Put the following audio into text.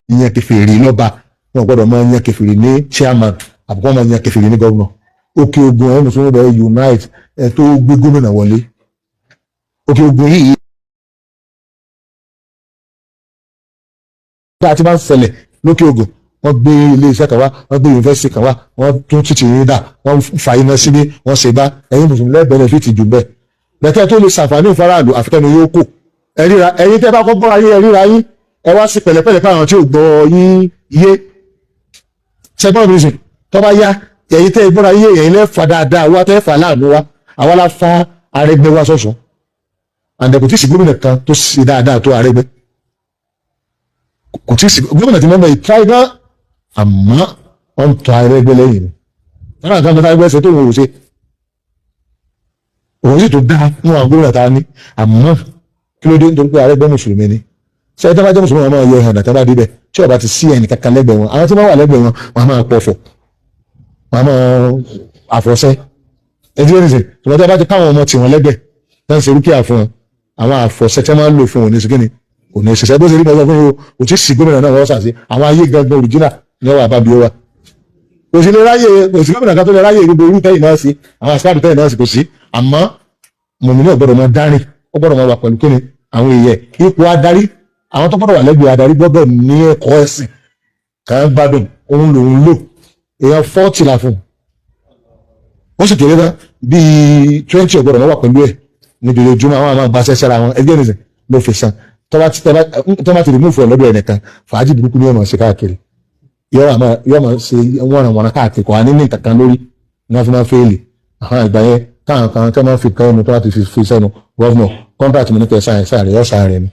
yan kèfèrí lọ́ba, wọn gbọ́dọ̀ máa yan kèfèrí ní chairman, àbùkù wọn máa yan kèfèrí ní governor. Òkè Ògùn, ẹ̀ mùsùlùmí bẹ̀rẹ̀ unite ẹ̀ tó gbé gómìnà wọlé Òkè Ògùn yìí. Tá a ti máa ń ṣẹlẹ̀ lókè Ògùn, wọ́n gbé ilé iṣẹ́ kan wá, wọ́n gbé yunifásitì kan wá, wọ́n tún títì yín dà, wọ́n fa iná síbí, wọ́n ṣe bá ẹ̀yin mùsùlùmí lẹ́ẹ̀bẹ̀rẹ̀ fìtì jù bẹ́ẹ̀ bẹ́ẹ̀ tó lè ṣàǹfààní ìfaráàlú àfikẹ́nu yóò kù. Ẹ ríra ẹ̀yin tẹ́ bá kọ́ gbọ́ra yín, ẹ ríra yín, ẹ wá sí pẹ̀lẹ́pẹ̀lẹ́ fáwọn tí ò gbọ́ yín yé. Ṣẹgbọ́n mi sìn, tó bá yá, ẹ̀yin tẹ́ gbọ́ra yín, ẹ̀yin lẹ́fà dáadáa wá, tẹ́ fà láàánú wá. Àwa la fa Arẹ́gbẹ́ wá sọ̀sọ̀, àǹdẹ̀kù tí sì gómìnà kan tó ṣe dáadáa tó Arẹ́gbẹ́. Kò tí sì gómìnà tí mẹ́mẹ́ ìtráì gan, àmọ́ wọ́n ń tọ́ Arẹ́gbẹ́ lẹ́yìn ni. Wọ́n náà kan tó Arẹ́gbẹ́ ṣe tó wọ́n ò ṣe, òun sì tó dá nínú àwọn gómìnà tá a ní. Àmọ́ kí ló dé? Nítorí pé Arẹ́gbẹ́ mùsùlùmí ni. Ṣé ẹni tó bá jẹ́ mùsùlùmí, wọn máa yọ ìhànà tó bá débẹ̀. Tí ó bá ti sí ẹnì kankan lẹ́gbẹ̀ẹ́ wọn, àwọn tí wọ́n wà lẹ́gbẹ̀ẹ́ wọn, wọn máa pọ̀fọ̀, wọn máa àfọ̀ṣẹ́ ẹtí wọn nìsín. Tòmọ́tò bá ti káwọn ọmọ tiwọn lẹ́gbẹ̀ẹ́ náà, ṣe rúkìá fún wọn, àwọn àfọ̀ṣẹ́ tí wọ́n máa ń lò fún wọn ní sìkìní kò ní ṣiṣẹ́ bó ṣe rí bẹ́ẹ̀ fún yìí o. Kò tí ì sí gómìnà náà wọ́n ṣàṣe àwọn ayé gangan original ní ọwọ́ àbábí wa. Kò sí lè ráyè, kò sí gómìnà kan tó lè ráyè gbogbo irú tẹ́yìn náà sí, àwọn àṣìkáàdù tẹ́yìn náà sí, kò sí. Àmọ́ mòmìnira gbọ́dọ̀ máa dárìn, ó gbọ́dọ̀ máa wà pẹ̀lú kíni àwọn èèyàn ipò adarí. Àwọn tó gbọ́dọ̀ wà lẹ́gbẹ̀ẹ́ adarí gbọ́dọ̀ ní ẹ̀kọ́ ẹ̀sìn kàn gbádùn. Òun lòun lò èèyàn 40 la fún un, ó sì kéré tán bíi 20 ọ̀gbọ́dọ̀ máa wà pẹ̀lú ẹ̀ níbi ojoojúmọ́. Àwọn àmọ́ gbaṣẹ́ sára wọn ẹgbẹ́ nìsín ló fi san. Tọ́ba ti remove ẹ̀ lọ́dọ̀ ẹ̀ nìkan, fàájì burúkú ni yóò máa ṣe káàkiri, yóò máa ṣe wọ́nranwọ̀nran káàkiri. Kò wá ní nǹkan kan lórí ní wọ́n fi máa fẹ́ẹ̀lì. Àwọn ìgbà yẹn káwọn kan tí wọ́n máa fi kan ẹnu tó bá ti fi sẹ́nu, governor, contract mi ní kẹ́ sáyẹn sáyẹn rẹ̀, yóò sáyẹn rẹ̀ ni.